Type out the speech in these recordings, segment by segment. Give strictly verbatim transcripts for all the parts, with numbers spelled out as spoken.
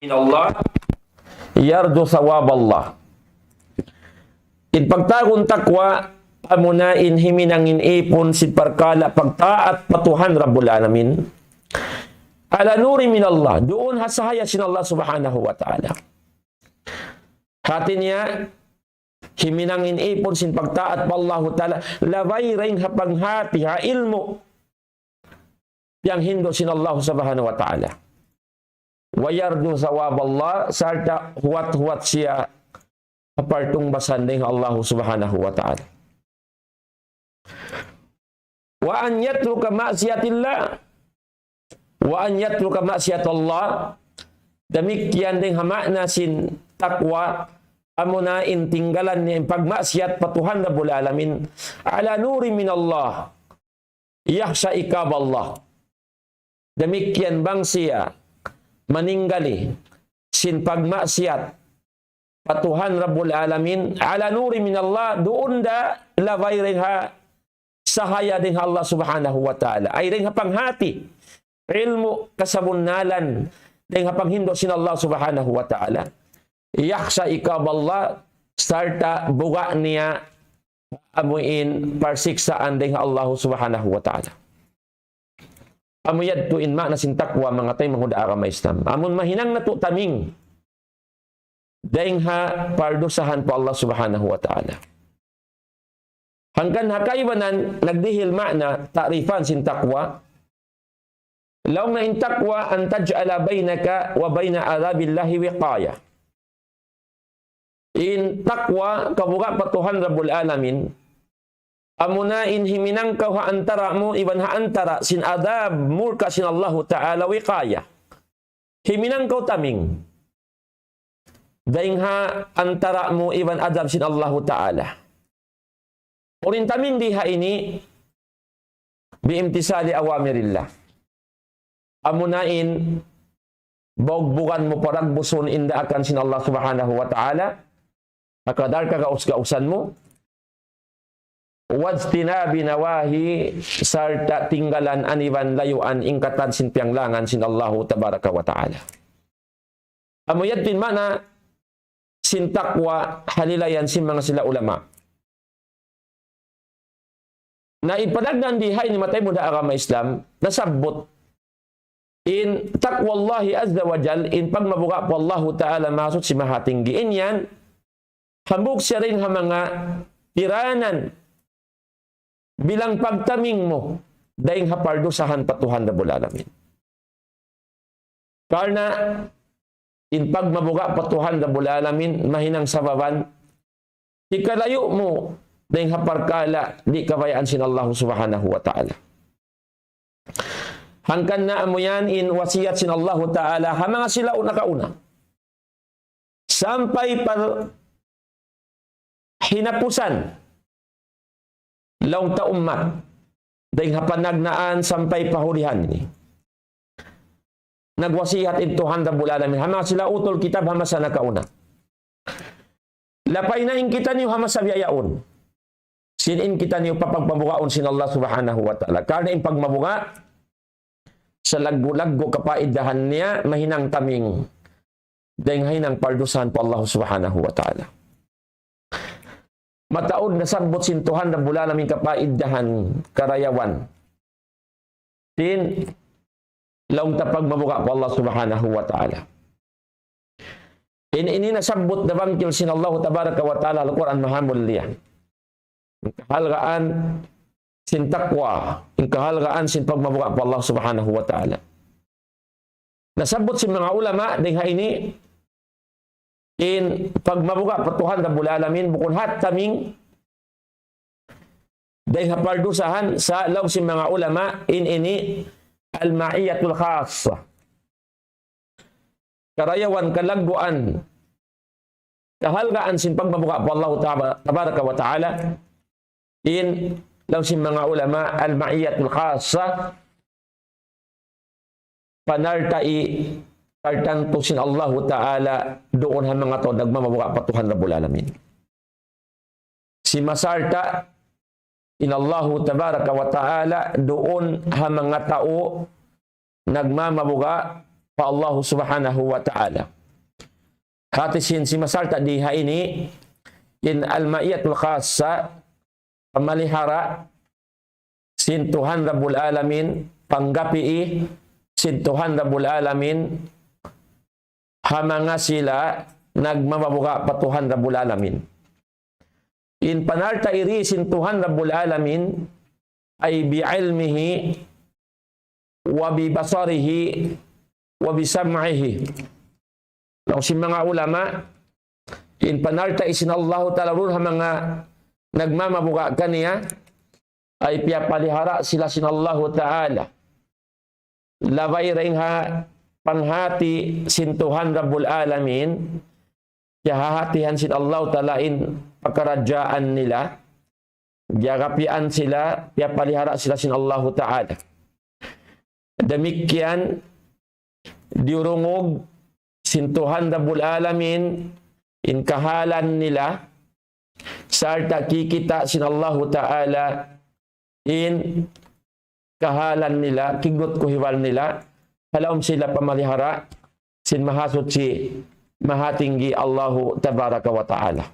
من الله يرجو ثواب الله. In pagtawagun taqwa, amuna in himinang in ipun sin parkala' pagtaat pa Tuhan Rabbul Alamin. على نور من الله, duun ha sahaya sin Allah Subhanahu wa Ta'ala. Hati niya, himinang in ipun sin pagtaat pa Allahu Ta'ala, labay dayn ha panghati, ha ilmu', piyanghindu' sin Allah Subhanahu wa Ta'ala. ويرجو ثواب الله, sarta' huwat-huwat siya ha partungbasan dayn ha Allah Subhanahu wa Ta'ala. وأن يترك معصية الله، وأن يترك معصية الله. Damikkiyan dayn ha ma'na sin taqwa, amuna in tinggalan niya in pagmaksiyat pa Tuhan Rabbul Alamin. على نور من الله يخشى عقاب الله. Damikkiyan bang siya maninggali sin pagmaksiyat pa Tuhan Rabbul Alamin, على نور من الله, duun da labay dayn ha sahaya dayn ha Allah Subhanahu wa Ta'ala. Ay dayn ha panghati, ilmu', kasabunnalan, dayn ha panghindu' sin Allah Subhanahu wa Ta'ala. يخشى عقاب الله, sarta' buga' niya amuin parsiksaan dayn ha Allah Subhanahu wa Ta'ala. Amu yadtu in ma'na sin taqwa, manga taymanghud ha agama Islam. Amun mahinang natu' taming dayn ha pardusahan pa Allah Subhanahu wa Ta'ala. Hangkan ha kaibanan nagdihil ma'na ta'rifan sin taqwa. Laung niya in taqwa أن تجعل بينك وبين عذاب الله وقاية. In taqwa, kabuga' pa Tuhan Rabbul Alamin, amuna in himinang kaw ha antara' mu iban ha antara' sin adab murka sin Allahu Ta'ala وقاية. Himinang kaw taming dayn ha antara' mu iban adab sin Allahu Ta'ala. Unu in taming di ha ini, بامتثال أوامر الله. Amuna in bugbugan mu, paragbusun in daakan sin Allah Subhanahu wa Ta'ala, ha kadar kagaus-gausan mu, واجتناب نواهيه, sarta' tinggalan iban layuan in katan sin piyanglangan sin Allahu Tabaraka wa Ta'ala. Amu yadtu in ma'na sin taqwa ha lilayan sin manga sila ulama. Na in panagnaan di ha ini, manga taymanghud ha agama Islam, nasabbut in تقوى الله عز وجل, in pagmabuga' pa Allahu Ta'ala Mahasuchi Mahatinggi. In yan, hambuuk siya dayn ha manga piranan bilang pagtaming mu dayn ha pardusahan pa Tuhan Rabbul Alamin. Karna' in pagmabuga' pa Tuhan Rabbul Alamin, mahinang sababan hikalayu' mu dayn ha parkala' di' kabayaan sin Allah Subhanahu wa Ta'ala. Hangkan na amu yan in wasiyat sin Allahu Ta'ala ha manga sila nakauna. Sampay pa hinapusan laung ta ummat, dayn ha panagnaan sampay pa hulihan ini. Nagwasiyat in Tuhan Rabbul Alamin ha manga sila utul kitab ha masa nakauna. Lapay na in kitaniyu ha masa bihaun. Sin in kitaniyu papagpabugaun sin Allah Subhanahu wa Ta'ala. Karna' in pagmabuga', salaggu'-laggu' kapaidahan niya, mahinang taming dayn ha hinang pardusahan pa Allah Subhanahu wa Ta'ala. Mataud nasabbut sin Tuhan Rabbul Alamin kapaidahan, karayawan sin laung ta pagmabuga' pa Allah Subhanahu wa Ta'ala. In ini nasabbut, nabangkil sin Allah Tabaraka wa Ta'ala ha Al-Qur'an Mahamulliya. In kahalgaan sin taqwa, in kahalgaan sin pagmabuga' pa Allah Subhanahu wa Ta'ala. Nasabbut sin manga ulama dayn ha ini, in pagmabuga' pa Tuhan Rabbul Alamin, bukun hat taming dayn ha pardusahan, sa' laung sin manga ulama, in ini المعية الخاصة. Karayawan, kalagguan, kahalgaan sin pagmabuga' pa Allah Taba-, Tabaraka wa Ta'ala, in laung sin manga ulama, المعية الخاصة, panaltai tartantu sin Allahu Ta'ala duun ha manga tau nagmamabuga' pa Tuhan Rabbul Alamin. Simasarta' in Allahu Tabaraka wa Ta'ala duun ha manga tau nagmamabuga' pa Allah Subhanahu wa Ta'ala. Hati sin simasarta' di ha ini, in al-ma'iyatul khassa, pamalihara sin Tuhan Rabbul Alamin, panggapi sin Tuhan Rabbul Alamin, ha manga sila nagmamabuga' pa Tuhan Rabbul Alamin. In panalta' diri sin Tuhan Rabbul Alamin, ay bi ilmihi, wa bi basarihi, wa bi sam'ihi. Laung sin manga ulama, in panalta' sin Allahu Ta'ala duun ha manga nagmamabuga' kaniya, ay piyapalihara sila sin Allahu Ta'ala. Labay dayn ha panghati sin Tuhan Rabbul Alamin, piyahahatihan sin Allahu Ta'ala in pakaradjaan nila, giyagapian sila, piyapalihara sila sin Allahu Ta'ala. Damikkiyan, diyurungug sin Tuhan Rabbul Alamin in kahalan nila, sarta' kikita' sin Allahu Ta'ala in kahalan nila, kignut kuhiwal nila, ha lawm sila pamalihara sin Mahasuchi, Mahatinggi Allahu Tabaraka wa Ta'ala.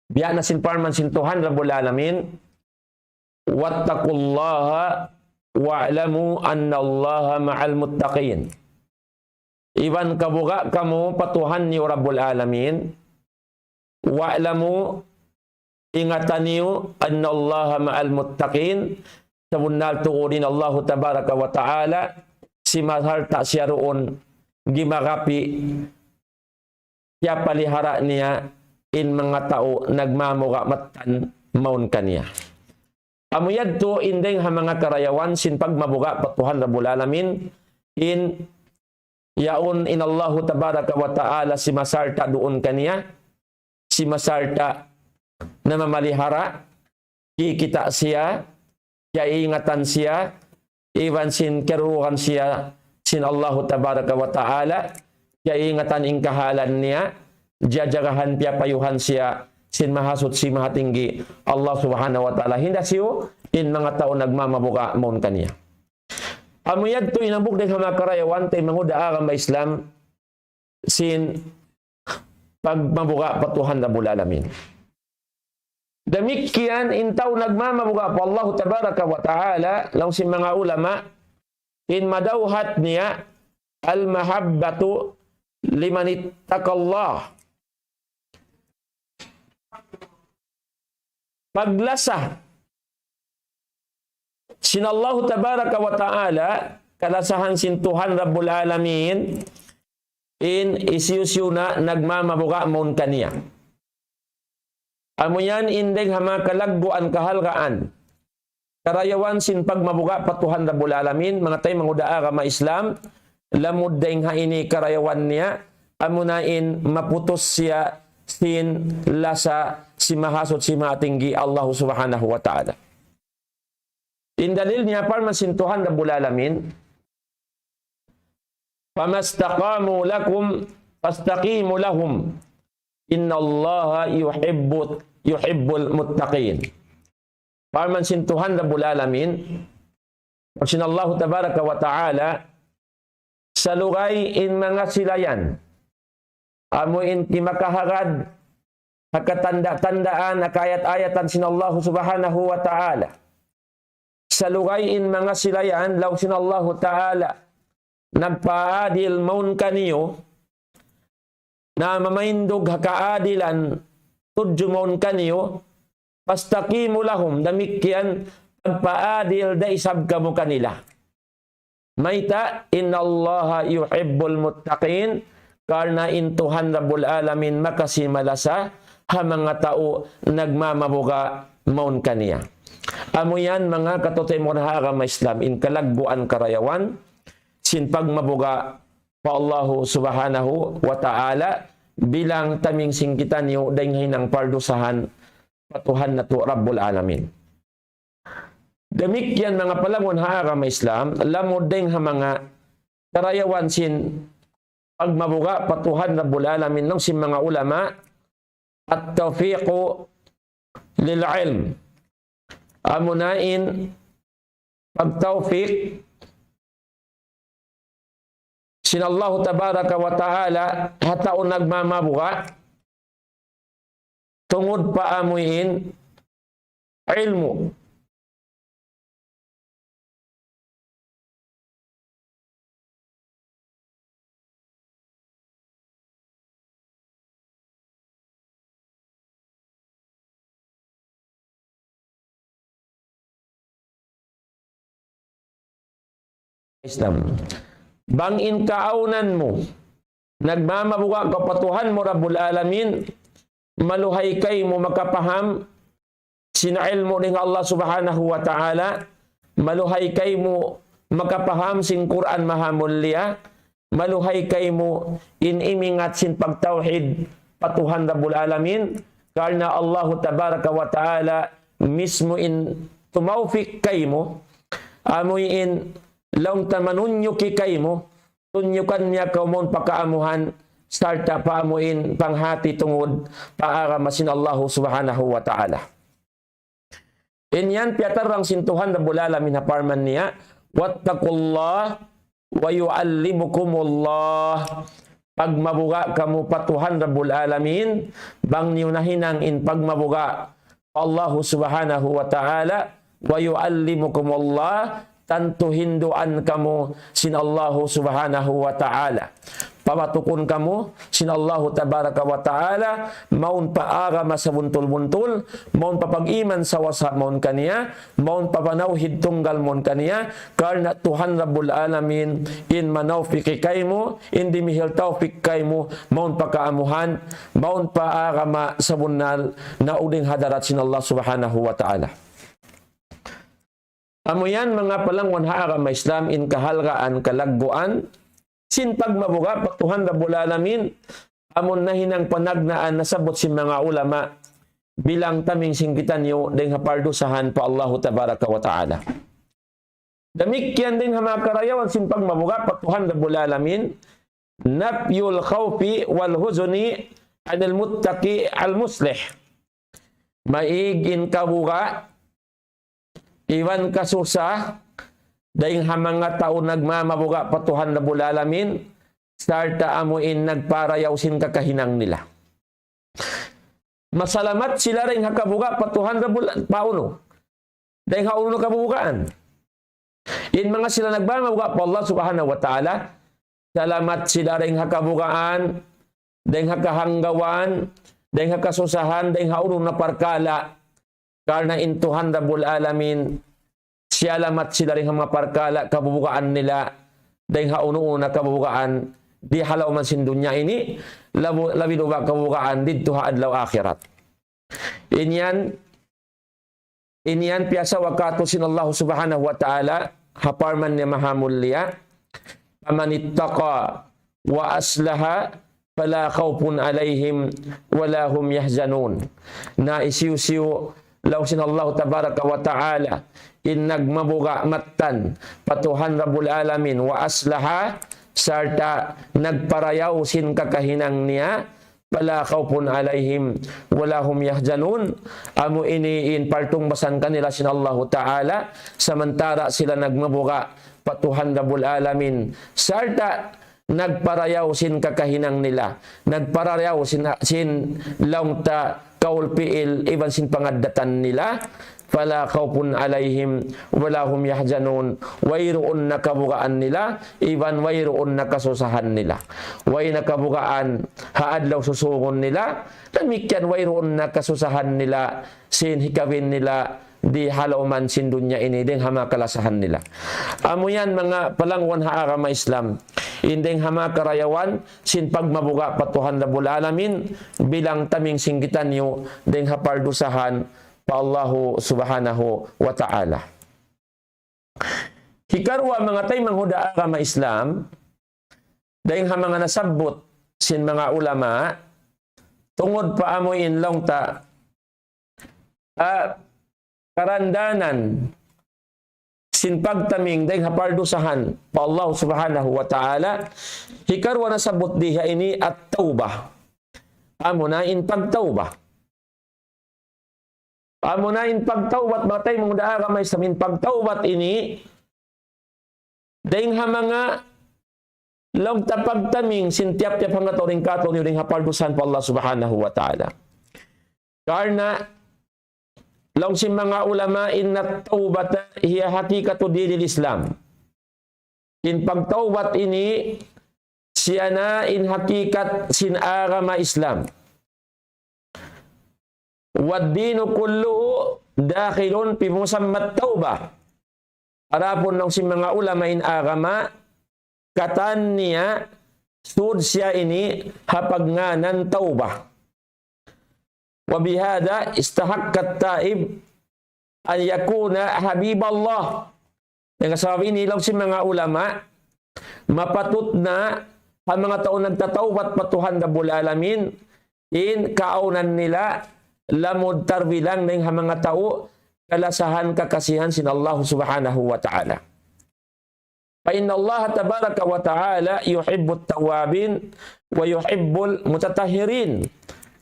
Biya' na sin parman sin Tuhan Rabbul Alamin, واتقوا الله واعلموا أن الله مع المتقين. Iban kabuga' kamu pa Tuhan niyu Rabbul Alamin. واعلموا, ingatan niyu, أن الله مع المتقين, sabunnal tuud in Allahu Tabaraka wa Ta'ala, simasarta' siya duun, gimagapi, piyapalihara niya in manga tau nagmabuga' mattan mawn kaniya. Amu yadtu in dayng ha manga karayawan sin pagmabuga' pa Tuhan Rabbul Alamin, in yaun in Allahu Tabaraka wa Ta'ala simasarta' duun kaniya, simasarta' namamalihara, kikita' siya, kiyaingatan siya, iban sin karuruhan siya sin Allahu Tabaraka wa Ta'ala, kiyaingatan in kahalan niya, jajagahan, piyapayuhan siya sin Mahasuchi Mahatinggi Allah Subhanahu wa Ta'ala. Hinda siyu in manga tau nagmamabuga' mawn kaniya. Amu yadtu in hambuuk dayng ha manga karayawan taymanghud ha agama Islam sin pagmabuga' pa Tuhan Rabbul Alamin. Damikkiyan in tau nagmamabuga' pa Allahu Tabaraka wa Ta'ala, laung sin manga ulama, in madawhat niya, المحبة لمن اتقى الله. Paglasa sin Allahu Tabaraka wa Ta'ala, kalasahan sin Tuhan Rabbul Alamin, in hisiyu-siyu na nagmamabuga' mawn kaniya. Amu yan in dayng ha manga kalagguan, kahalgaan, karayawan sin pagmabuga' pa Tuhan Rabbul Alamin, manga taymanghud ha agama Islam, lamud dayng ha ini karayawan niya, amuna in maputus siya sin lasa sin Mahasuchi Mahatinggi Allah Subhanahu wa Ta'ala. In dalil niya parman sin Tuhan Rabbul Alamin, فما استقاموا لكم فاستقيموا لهم إن الله يحب يحب المتقين. Parman sin Tuhan Rabbul Alamin, sin Allahu Tabaraka wa Ta'ala, salugay in manga sila yan, amu in timakahagad ha katanda-tandaan, ha kaayat-ayatan sin Allahu Subhanahu wa Ta'ala. Salugay in manga sila yan, laung sin Allahu Ta'ala, nagpaadil mawn kaniyu, namamaindug ha kaadilan tudju mawn kaniyu, فاستقيموا لهم, damikkiyan pagpaadil da isab kamu kanila. Mayta', إن الله يحب المتقين, karna' in Tuhan Rabbul Alamin makasi malasa ha manga tau nagmamabuga' mawn kaniya. Amu yan manga kataymanghuran ha agama Islam, in kalagguan karayawan sin pagmabuga' pa Allahu Subhanahu wa Ta'ala, bilang taming sin kitaniyu dayng ha hinang pardusahan pa Tuhan natu' Rabbul Alamin. Damikkiyan manga palanggun ha agama Islam, lamud dayng ha manga karayawan sin pagmabuga' pa Tuhan Rabbul Alamin, laung sin manga ulama, التوفيق للعلم. Amuna in pagtawfik sin Allahu Tabaraka wa Ta'ala ha tau nagmamabuga' tungud pa amuin ilmu'. Islam. Bang in kaawnan mu, nagmamabuga' kaw pa Tuhan mu Rabbul Alamin, maluhay kaymu makapaham sin ilmu' dayn ha Allah Subhanahu wa Ta'ala, maluhay kaymu makapaham sin Qur'an Mahamulliya, maluhay kaymu in imingat sin pagtawhid pa Tuhan Rabbul Alamin, karna' Allahu Tabaraka wa Ta'ala mismu in tumawfik kaymu, amuin laung ta manunyuki kaymu, tunyukan niya kaw mawn pa kaamuhan, sarta' pa amuin panghati tungud pa agama sin Allahu Subhanahu wa Ta'ala. In yan piyatarrang sin Tuhan Rabbul Alamin ha parman niya, واتقوا الله ويعلمكم الله. Pagmabuga' kamu pa Tuhan Rabbul Alamin, bang niyu nahinang in pagmabuga' pa Allahu Subhanahu wa Ta'ala, ويعلمكم الله, tantu hinduan kamu sin Allahu Subhanahu wa Ta'ala. Pabatukun kamu sin Allahu Tabaraka wa Ta'ala, mawn pa agama sabuntul-buntul, mawn pa pag-iman sawasa mawn kaniya, mawn pa panawhid tunggal mawn kaniya, karna' Tuhan Rabbul Alamin in manawfiki kaymu, in dimihil tawfik kaymu, mawn pa kaamuhan, mawn pa agama sabunnal, na dayn ha hadarat sin Allah Subhanahu wa Ta'ala. Amu yan manga palangwan ha agama Islam in kahalgaan, kalagguan sin pagmabuga' pa Tuhan Rabbul Alamin, amun nahinang panagnaan nasabbut sin manga ulama bilang taming sin kitaniyu dayn ha pardusahan pa Allahu Tabaraka wa Ta'ala. Damikkiyan dayn ha manga karayawan sin pagmabuga' pa Tuhan Rabbul Alamin, نفي الخوف والحزن عن المتقي المصلح. Maig in kabuga' iban kasusa dayn ha manga tau nagmamabuga' pa Tuhan Rabbul Alamin, sarta' amu in nagparayaw sin kakahinang nila. Masalamat sila dayn ha kabuga' pa Tuhan Rabbul, pa unu? Dayn ha unu na kabugaan. In manga sila nagmamabuga' pa Allah Subhanahu wa Ta'ala, salamat sila dayn ha kabugaan, dayn ha kahanggawan, dayn ha kasusahan, dayn ha unu na parkala'. Karna' in Tuhan Rabbul Alamin, siyalamat sila dayn ha manga parkala' kabubugaan nila, dayn ha unu-unu na kabubugaan, di ha lawm sin dunya ini, labu-, labi-labi kabubugaan didtu ha adlaw akhirat. In yan, in yan piyasawa kātu' sin Allah Subhanahu wa Ta'ala, ha parman niya mahamulliya, فمن اتقى وأصلح فلا خوف عليهم ولا هم يحزنون. Na hisiyu-siyu laung sin Allah Tabaraka wa Ta'ala, in nagmabuga' mattan pa Tuhan Rabbul Alamin, وأصلح, sarta' nagparayaw sin kakahinang niya, فلا خوف عليهم ولا هم يحزنون. Amu ini in partungbas kanila sin Allahu Ta'ala, samantara' sila nagmabuga' pa Tuhan Rabbul Alamin, sarta' nagparayaw sin kakahinang nila, nagparayaw sin, sin laung ta kaul piil iban sin pangaddatan nila, فلا خوف عليهم ولا هم يحزنون. Wayruun na kabugaan nila, iban wayruun na kasusahan nila. Way na kabugaan ha adlaw susungun nila, damikkiyan wayruun na kasusahan nila, sin hikawin nila, di ha lawm sin dunya ini, dayn ha manga kalasahan nila. Amu yan manga palangwan ha agama Islam. In dayn ha manga karayawan, sin pagmabuga' pa Tuhan Rabbul Alamin, bilang taming sin kitaniyu, dayn ha pardusahan, pa Allahu Subhanahu wa Ta'ala. Hikaruwa manga taymanghud ha agama Islam, dayn ha manga nasabbut sin manga ulama, tungud pa amu in laung ta, ah, karandanan sin pagtaming dayn ha pardusahan pa Allah Subhanahu wa Ta'ala, hikaruwa nasabbut di ha ini at-tawbah. Amu na in pagtawbah. Amu na in pagtawbat, manga taymanghud ha agama Islam, in pagtawbat ini, dayn ha manga laung ta pagtaming sin tiyap-tiyap hangkatau dayn kātu'niyu dayn ha pardusahan pa Allah Subhanahu wa Ta'ala. Karna' laung sin manga ulama, إن التوبة هي حقيقة دين الإسلام. In pagtawbat ini, siya na in hakikat sin agama Islam. والدين كله داخل في مسمى التوبة. Adapun laung sin manga ulama in agama, katan niya, sud siya ini ha pagngānan tawbah. وبهذا استحق التائب أن يكون حبيب الله. Dayn ha sabab ini, laung sin manga ulama, mapatut na ha manga tau nagtatawbat pa Tuhan Rabbul Alamin, in kaawnan nila lamud tarbilang dayn ha manga tau kalasahan kakasihan sin Allah Subhanahu wa Ta'ala. فإن الله تبارك وتعالى يحب التوابين ويحب المتطهرين.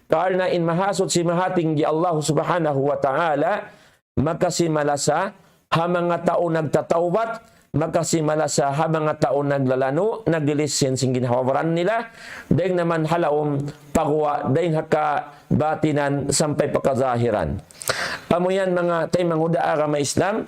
Karna' in Mahasuchi Mahatinggi Allah Subhanahu wa Ta'ala makasi malasa ha manga tau nagtatawbat, makasi malasa ha manga tau naglalanu', naglilis sin ginhawa-baran nila, dayn ha lawm, pa guwa', dayn ha kabatinan sampay pa kazahiran. Amu yan manga taymanghud ha agama Islam,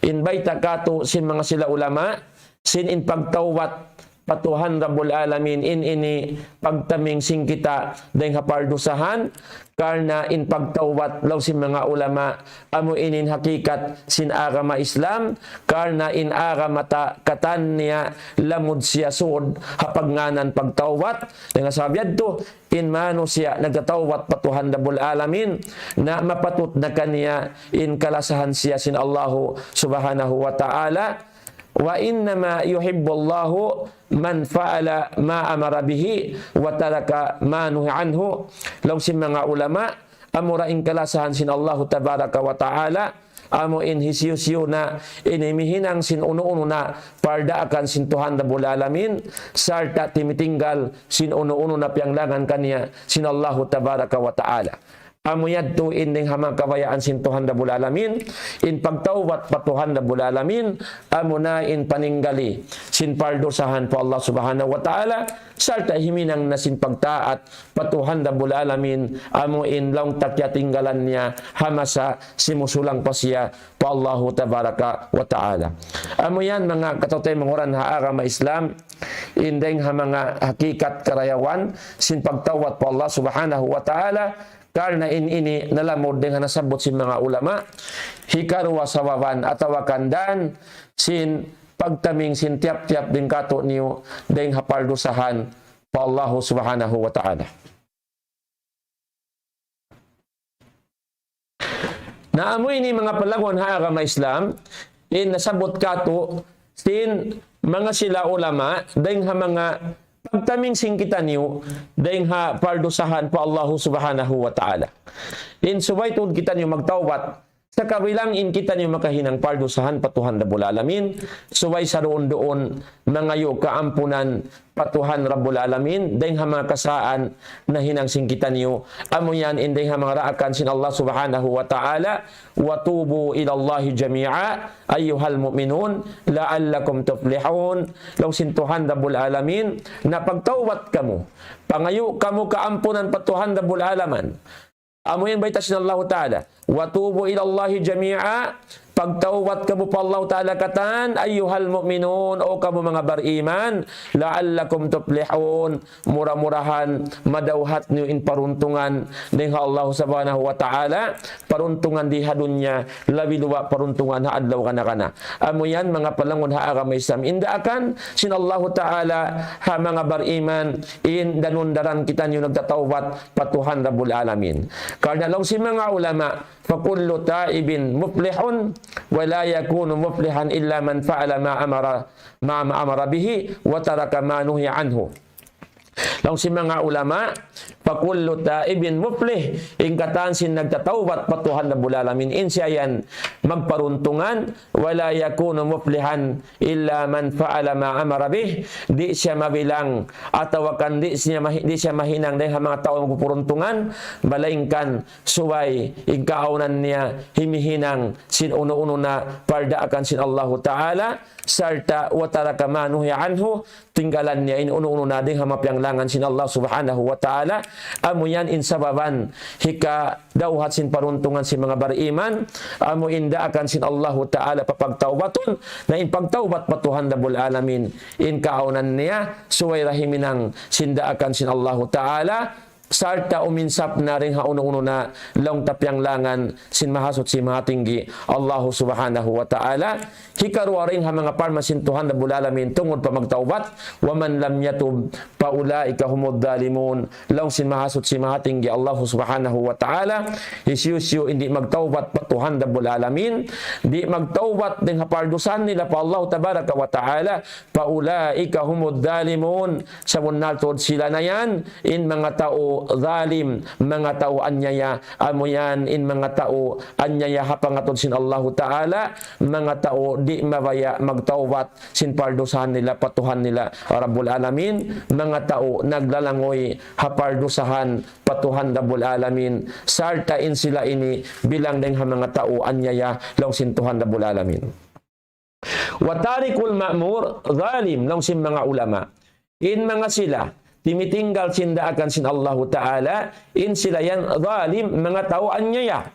in bayta' kātu' sin manga sila ulama, sin in pagtawbat pa Tuhan Rabbul Alamin, in ini pagtaming sin kita dayn ha pardusahan, karna' in pagtawbat laung sin manga ulama, amu ini in hakikat sin agama Islam, karna' in agama ta katan niya lamud siya sud ha pagngānan pagtawbat, dayn ha sabab yadtu, in manusiya' nagtatawbat pa Tuhan Rabbul Alamin, na mapatut na kaniya in kalasahan siya sin Allahu Subhanahu wa Ta'ala, وإنما يحب الله من فعل ما أمر به وترك ما نهي عنه. Laung sin manga ulama, amura in kalasahan sin Allahu Tabaraka wa Ta'ala, amu in hisiyu-siyu na in himihinang sin unu-unu na pardaakan sin Tuhan Rabbul Alamin, sarta' timitinggal sin unu-unu na piyanglangan kaniya sin Allahu Tabaraka wa Ta'ala. Amu yadtu in dayn ha manga kabayaan sin Tuhan Rabbul Alamin, in pagtawbat pa Tuhan Rabbul Alamin, amu na in paninggali sin pardusahan pa Allah Subhanahu wa Ta'ala, sarta' himinang na sin pagtaat pa Tuhan Rabbul Alamin, amu in laung ta kiyatinggalan niya ha masa simusulang pa siya pa Allahu Tabaraka wa Ta'ala. Amu yan manga kataymanghuran ha agama Islam, in dayn ha manga hakikat karayawan sin pagtawbat pa Allah Subhanahu wa Ta'ala, karna' in ini nalamud dayn ha nasabbut sin manga ulama, hikaruwa sababan atawa kan dan sin pagtaming sin tiyap-tiyap dayn kātu'niyu dayn ha pardusahan pa Allahu Subhanahu wa Ta'ala. Na amu ini manga palangguan ha agama Islam, in nasabbut kātu' sin manga sila ulama, dayn ha manga pagtaming sin kitaniyu, dayn ha pardusahan pa Allahu Subhanahu wa Ta'ala. In subay tuud kitaniyu magtawbat, sakabilang in kitaniyu makahinang pardusahan pa Tuhan Rabbul Alamin, subay saruun-duun mangayu' kaampunan pa Tuhan Rabbul Alamin, dayn ha manga kasaan nahinang sin kitaniyu, amu yan in dayn ha manga daakan sin Allah Subhanahu wa Ta'ala, وتوبوا إلى الله جميعا أيها المؤمنون لعلكم تفلحون. Laung sin Tuhan Rabbul Alamin, na pagtawbat kamu, pangayu' kamu kaampunan pa Tuhan Rabbul Alamin. Amu yan bayta' sin Allahu Ta'ala. وتوبوا إلى الله جميعا. Pagtawbat kamu pa Allahu Ta'ala katan, أيها المؤمنون, o kamu manga bariman, لعلكم تفلحون. Mura-murahan, madawhat niyu in paruntungan dayn ha Allah Subhanahu wa Ta'ala, paruntungan di ha dunya, labi luba' paruntungan ha adlaw kana-kana. Amu yan manga palangguan ha agama Islam. In daakan sin Allahu Ta'ala ha manga bariman, in danun-daran kitaniyu nagtatawbat pa Tuhan Rabbul Alamin. Karna' laung sin manga ulama, فكل تائب مفلح ولا يكون مفلحا إلا من فعل ما أمر، ما أمر به وترك ما نهي عنه. Laung sin manga ulama, وكل تائب مفلح, in katan sin nagtatawbat pa Tuhan Rabbul Alamin, in siya yan magparuntungan, ولا يكون مفلحا إلا من فعل ما أمر به, di' siya mabilang, atawa kan di' siya mahi-, di' siya mahinang dayn ha manga tau magparuntungan, malaingkan subay in kaawnan niya himihinang sin unu-unu na pardaakan sin Allahu Ta'ala, sarta' وترك ما نهي عنه, tinggalan niya in unu-unu na dayn ha mapiyanglangan sin Allah Subhanahu wa Ta'ala. Amu yan in sababan hikadawhat sin paruntungan sin manga bariman, amu in daakan sin Allahu Ta'ala papagtawbatun, na in pagtawbat pa Tuhan Rabbul Alamin, in kaawnan niya, subay da himinang sin daakan sin Allahu Ta'ala, sarta' uminsap na dayn ha unu-unu na laung ta piyanglangan sin Mahasuchi Mahatinggi Allahu Subhanahu wa Ta'ala. Hikaruwa dayn ha manga parman sin Tuhan Rabbul Alamin tungud pa magtawbat, ومن لم يتب فأولئك هم الظالمون. Laung sin Mahasuchi Mahatinggi Allahu Subhanahu wa Ta'ala, hisiyu-siyu in di' magtawbat pa Tuhan Rabbul Alamin, di' magtawbat dayn ha pardusahan nila pa Allahu Tabaraka wa Ta'ala, فأولئك هم الظالمون. Sabunnal tuud sila na yan, in manga tau zalim, manga tau anyaya, amu yan, in manga tau anyaya ha pangatud sin Allahu Ta'ala, manga tau di' mabaya' magtawbat sin pardusahan nila pa Tuhan nila Rabbul Alamin, manga tau naglalanguy ha pardusahan pa Tuhan Rabbul Alamin, sarta' in sila ini bilang dayn ha manga tau anyaya laung sin Tuhan Rabbul Alamin. وتارك المأمور ظالم, laung sin manga ulama. In manga sila timitinggal sin daakan sin Allahu Ta'ala, in sila yan zalim, manga tau anyaya.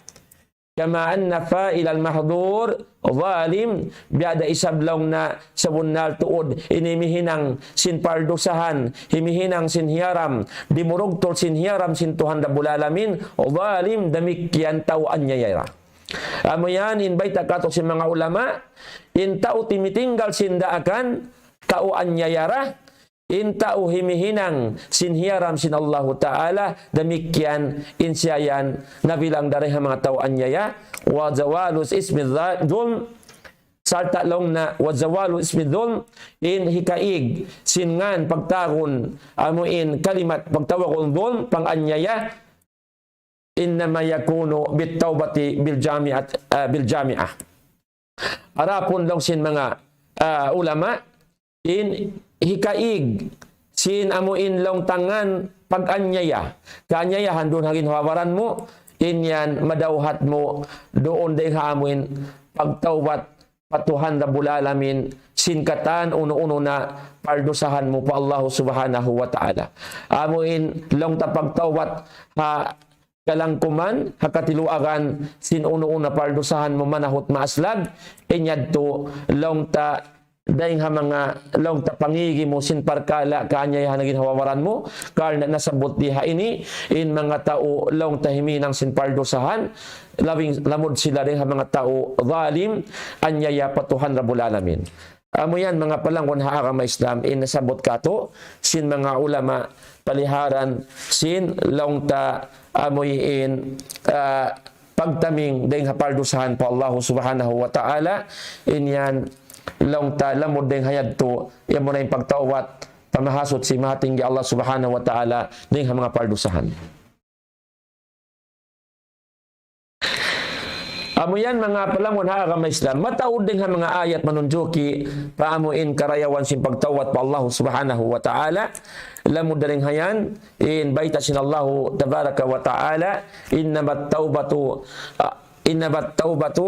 كما أن فاعل المحظور ظالم, biya' da isab laung na sabunnal tuud in himihinang sin pardusahan, himihinang sin hiyaram, dimurugtul sin hiyaram sin Tuhan Rabbul Alamin, zalim, damikkiyan tau anyaya ra. Amu yan in bayta' kātu' sin manga ulama, in tau timitinggal sin daakan, tau anyaya ra, in tau himihinang sin hiyaram sin Allahu Ta'ala, damikkiyan in siya yan nabilang dayn ha manga tau anyaya. وزوال اسم الظلم, sarta' laung na وزوال اسم الظلم, in hikaig sin ngān pagtawagun, amu in kalimat pagtawagun zulm, panganyaya, إنما يكون بالتوبة بالجامعة, ah, بالجامعة. Adapun laung sin manga, ah, ulama, in hikaig sin amu in laung ta ngān pag-anyaya, kaanyayahan duun ha ginhawa-baran mu, in yan madawhat mu duun dayn ha amu in pagtawbat pa Tuhan Rabbul Alamin, sin katan unu-unu na pardusahan mu pa Allahu Subhanahu wa Ta'ala. Amu in laung ta pagtawbat ha kalangkuman, ha katiluagan, sin unu-unu na pardusahan mu manahut maaslag, in yadtu laung ta dayn ha manga laung ta pangigi mu sin parkala' kaanyayahan ha ginhawa-baran mu, karna' nasabbut di ha ini, in manga tau laung ta himihinang sin pardusahan, labing lamud sila dayn ha manga tau zalim, anyaya pa Tuhan Rabbul Alamin. Amu yan manga palangun ha agama Islam, in nasabbut kātu' sin manga ulama paliharan sin laung ta amu in, ah, pagtaming dayn ha pardusahan pa Allahu Subhanahu wa Ta'ala, in yan laung ta lamud dayn ha yadtu, yan muna in pagtawbat pa Mahasuchi Mahatinggi Allah Subhanahu wa Ta'ala dayn ha manga pardusahan. Amu yan manga palangun ha agama Islam. Mataud dayn ha manga ayat manunjuki pa amu in karayawan sin pagtawbat pa Allahu Subhanahu wa Ta'ala. Lamud dayn ha yan, in bayta' sin Allahu Tabaraka wa Ta'ala, إنما التوبة, ah, إنما التوبة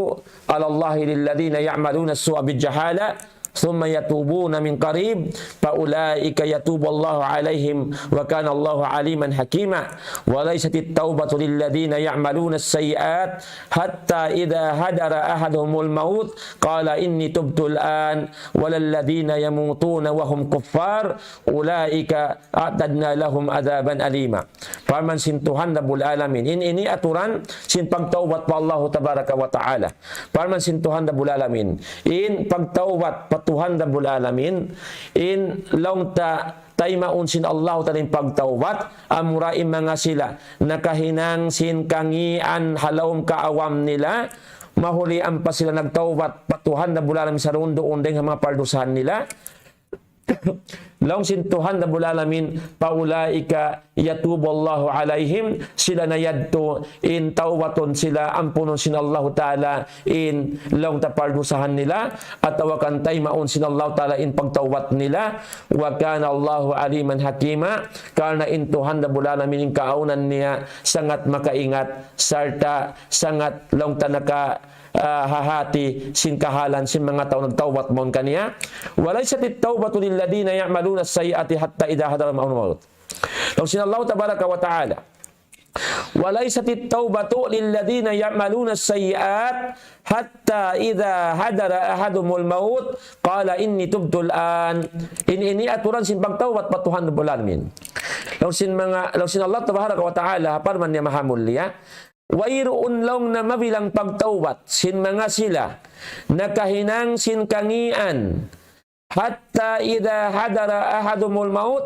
على الله للذين يعملون السوء بالجهالة ثم يتوبون من قريب فأولئك يتوب الله عليهم وكان الله عليما حكيما. وليست التوبة للذين يعملون السيئات حتى إذا حضر أحدهم الموت قال إني تبت الآن ولا الذين يموتون وهم كفار أولئك أعتدنا لهم عذابا أليما. Parman sin Tuhan Rabbul Alamin. In ini aturan sin pagtawbat pa Allahu Tabaraka wa Ta'ala. Parman sin Tuhan Rabbul Alamin. In pagtawbat pa Tuhan Rabbul Alamin, in laung ta taymaun sin Allahu Ta'ala in pagtawbat, amura in manga sila nakahinang sin kangīan ha lawm kaawam nila, mahuli ampa sila nagtawbat pa Tuhan Rabbul Alamin saruun-duun dayn ha manga pardusahan nila. Laung sin Tuhan Rabbul Alamin, فأولئك يتوب الله عليهم, sila na yadtu in tawbatun sila, ampunun sin Allahu Ta'ala in laung ta pardusahan nila, atawa kan taymaun sin Allahu Ta'ala in pagtawbat nila. وكان الله عليما حكيما, karna' in Tuhan Rabbul Alamin in kaawnan niya sangat makaingat, sarta' sangat laung ta naka, ah, hahati sin kahalan sin manga tau nagtawbat mawn kaniya. وليست التوبة للذين يعملون السيئات حتى إذا حضر الموت. Laung sin Allah Tabaraka wa Ta'ala, وليست التوبة للذين يعملون السيئات حتى إذا حضر أحدهم الموت قال إني تبت الآن. In ini aturan sin pagtawbat pa Tuhan Rabbul Alamin. Laung sin manga, laung sin Allah Tabaraka wa Ta'ala, parman niya mahamulliya, wayruun laung na mabilang pagtawbat sin manga sila nakahinang sin kangīan, حتى إذا حضر أحدهم الموت,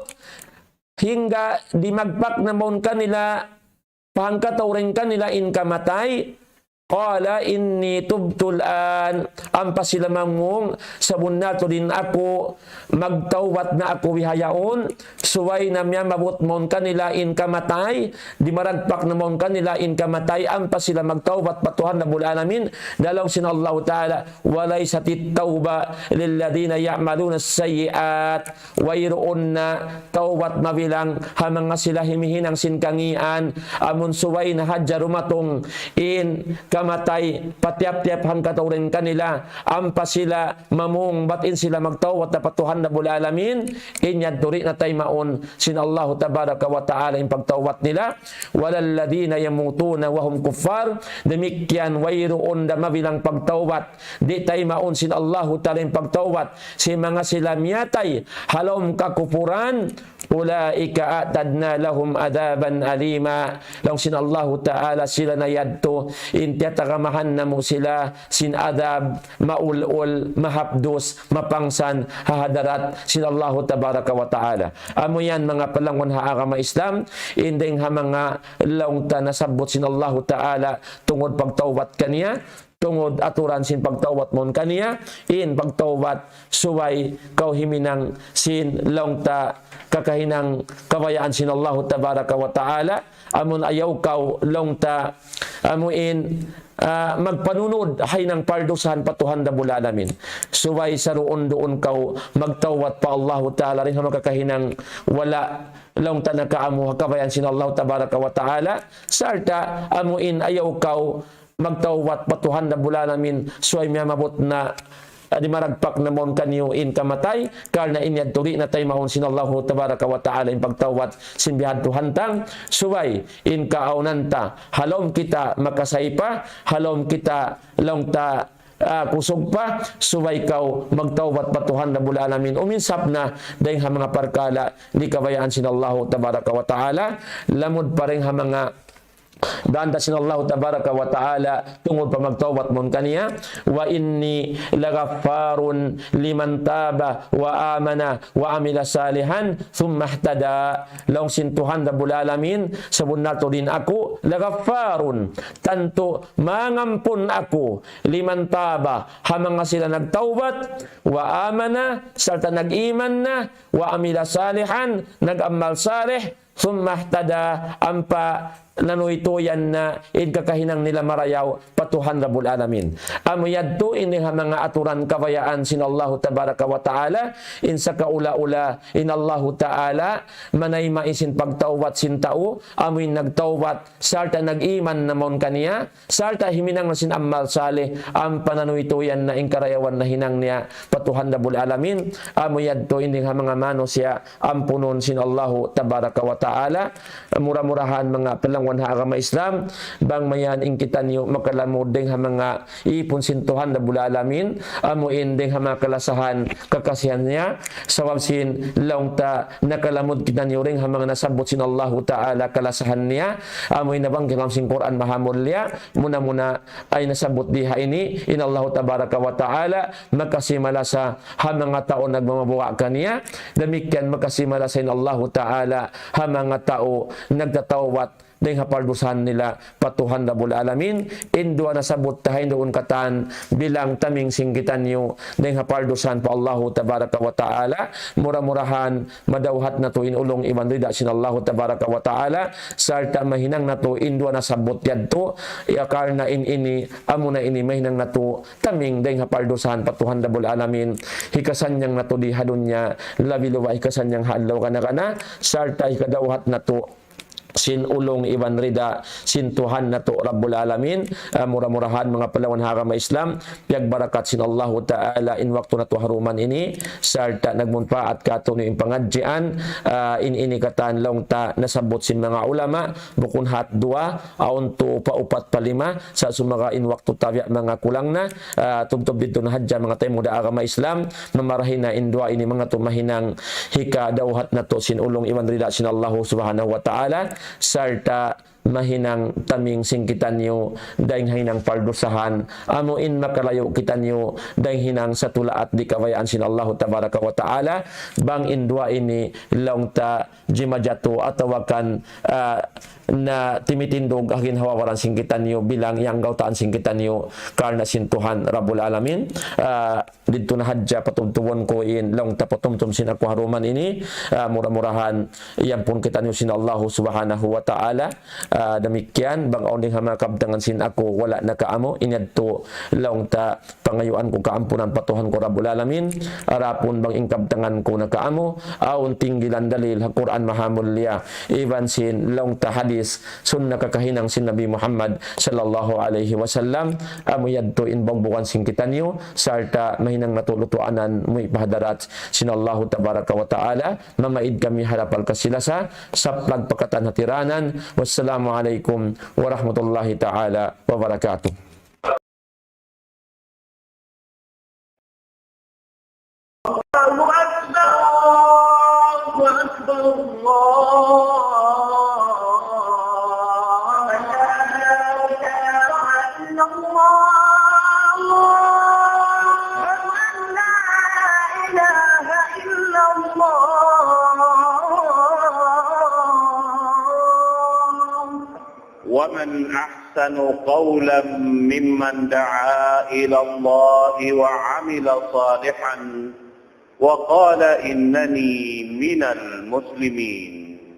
hangga dimagpak na mawn kanila, pa hangkatau dayn kanila in kamatay, قال إني تبت الآن, ampa sila mamung, sabunnal tuud in aku, magtawbat na aku bihaun, subay na miyamabut mawn kanila in kamatay, dimaragpak na mawn kanila in kamatay, ampa sila magtawbat pa Tuhan Rabbul Alamin, laung sin Allahu Ta'ala, وليست التوبة للذين يعملون السيئات. Wayruun na tawbat mabilang ha manga sila himihinang sin kangīan, amun subay na hadja dumatung in kamatay, pa tiyap-tiyap hangkatau dayn kanila, ampa sila mamung bat in sila magtawbat pa Tuhan Rabbul Alamin, in yadtu di' na taymaun sin Allahu Tabaraka wa Ta'ala in pagtawbat nila. ولا الذين يموتون وهم كفار, damikkiyan wayruun da mabilang pagtawbat, di' taymaun sin Allahu Ta'ala in pagtawbat sin manga sila miyatay ha lawm kakupuran, أولئك أعتدنا لهم عذابا أليما. Laung sin Allahu Ta'ala, sila na yadtu in tiyatagamahan namu' sila sin adab, maul-ul, mahapdus, mapangsan, ha hadarat sin Allahu Tabaraka wa Ta'ala. Amu yan manga palangwan ha agama Islam, in dayng ha manga laung ta nasabbut sin Allahu Ta'ala tungud pagtawbat kaniya, tungud aturan sin pagtawbat mawn kaniya, in pagtawbat subay kaw himinang sin laung ta kakahinang kabayaan sin Allahu Tabaraka wa Ta'ala, amun ayaw kaw laung ta amu in, ah, magpanunud ha hinang pardusahan pa Tuhan Rabbul Alamin. Subay saruun-duun kaw magtawbat pa Allahu Ta'ala, dayn ha manga kakahinang wala' laung ta nakaamu ha kabayaan sin Allahu Tabaraka wa Ta'ala, sarta' amu in ayaw kaw magtawbat pa Tuhan Rabbul Alamin, subay miyamabut na, ah, dimaragpak na mawn kaniyu in kamatay, karna' in yadtu di' na taymaun sin Allahu Tabaraka wa Ta'ala in pagtawbat sin bihadtu hantang, subay in kaawnan ta, ha lawm kita makasaypa, ha lawm kita laung ta, ah, kusug pa, subay kaw magtawbat pa Tuhan Rabbul Alamin. Uminsap na dayng ha manga parkala' di' kabayaan sin Allahu Tabaraka wa Ta'ala, lamud pa dayng ha manga danta sin Allahu Tabaraka wa Ta'ala tungud pa magtawbat mawn kaniya. وإني لغفار لمن تاب وآمن وعمل صالحا ثم اهتدى. Laung sin Tuhan Rabbul Alamin, sabunnal tuud in aku, لغفار, tantu mangampun aku, لمن تاب, ha manga sila nagtawbat, وآمن, sarta' nag-iman na, وعمل صالحا, nag-amal salih, ثم اهتدى, ampa nanuytuyan na in kakahinang nila marayaw pa Tuhan Rabbul Alamin. Amu yadtu in ha manga aturan kabayaan sin Allahu Tabaraka wa Ta'ala, in sakaula-ula in Allahu Ta'ala manayma' sin pagtawbat sin tau, amu in nagtawbat sarta' nag-iman na mawn kaniya, sarta' himinang na sin amal salih, ampa nanuytuyan na in karayawan nahinang niya pa Tuhan Rabbul Alamin, amu yadtu in ha manga manusiya' ampunun sin Allahu Tabaraka wa Ta'ala. Mura-murahan manga palangwan ha agama Islam, bang mayan in kitaniyu makalamud dayng ha manga ipun sin Tuhan Rabbul Alamin, amu in dayng ha manga kalasahan kakasihan niya, sabab sin laung ta nakalamud kitaniyu dayng ha manga nasabbut sin Allahu Ta'ala kalasahan niya, amu in nabang ha lawm sin Qur'an Mahamulliya, muna-muna ay nasabbut di ha ini, in Allahu Tabaraka wa Ta'ala makasi malasa ha manga tau nagmamabuga' kaniya, damikkiyan makasi malasa in Allahu Ta'ala ha manga tau nagtatawbat dayng ha pardusahan nila pa Tuhan Rabbul Alamin. In duwa nasabbut ta ha ini duun katan bilang taming sin kitaniyu dayng ha pardusahan pa Allahu Tabaraka wa Ta'ala. Mura-murahan madawhat natu' in ulung iban rida sin Allahu Tabaraka wa Ta'ala, sarta' mahinang natu' in duwa nasabbut yadtu, ya karna' in ini, amuna ini mahinang natu' taming dayng ha pardusahan pa Tuhan Rabbul Alamin. Hikasannyang natu' di ha dunya, labi-labi hikasannyang ha adlaw kana-kana, sarta' hikadawhat natu' sin ulung iban rida sin Tuhan natu' Rabbul Alamin. Ah, mura-murahan manga palawan ha agama Islam, piyagbarakat sin Allahu Ta'ala in waktu natu' ha duman ini, sarta' nagmunpaat katu' ini in pangadjian, ah, in ini katan laung ta nasabbut sin manga ulama, bukun hat duwa, awn tu pa upat pa lima, sa' sumagawa' in waktu ta biya' manga kulang na, ah, tubtub didtu na hadja manga taymanghud ha agama Islam, mamarahi na in duwa ini manga tu mahinang hikadawhat natu' sin ulung iban rida sin Allahu Subhanahu wa Ta'ala, sarta' mahinang taming sin kitaniyu dayng ha hinang pardusahan, amu in makalayu' kitaniyu dayng hinang satulaat di' kabayaan sin Allahu Tabaraka wa Ta'ala, bang in duwa ini laung ta jimajatu atawa kan, ah, na timitindug ha ginhawa-baran sin kitaniyu bilang iyanggawtaan sin kitaniyu karna' sin Tuhan Rabbul Alamin. Ah, didtu na hadja patubtubun ku in laung ta patumtum sin aku ha duman ini. Ah, mura-murahan iyampun kitaniyu sin Allahu Subhanahu wa Ta'ala. Ah, damikkiyan, bang awn dayng ha manga kabtangan sin aku wala' nakaamu, in yadtu laung ta pangayuan ku kaampunan pa Tuhan ku Rabbul Alamin. Adapun bang in kabtangan ku nakaamu, awn tinggilan dalil ha Qur'an Mahamulliya, iban sin laung ta hadis, sunnah kakahinang sin Nabi Muhammad sallallahu alayhi wasallam, amu yadtu in bugbugan sin kitaniyu, sarta' mahinang natu' lutuanan muwi' pa hadarat sin Allahu Tabaraka wa Ta'ala. Mamaid kami ha lapal kasi-lasa, saplag pa katan hatiranan. Wassalamu alaykum warahmatullahi ta'ala wabarakatuh. الله أكبر، الله أكبر، الله أكبر. لا إله إلا الله. أشهد أن لا إله إلا الله. ومن أحسن قولا ممن دعا إلى الله وعمل صالحا وقال إنني من المسلمين.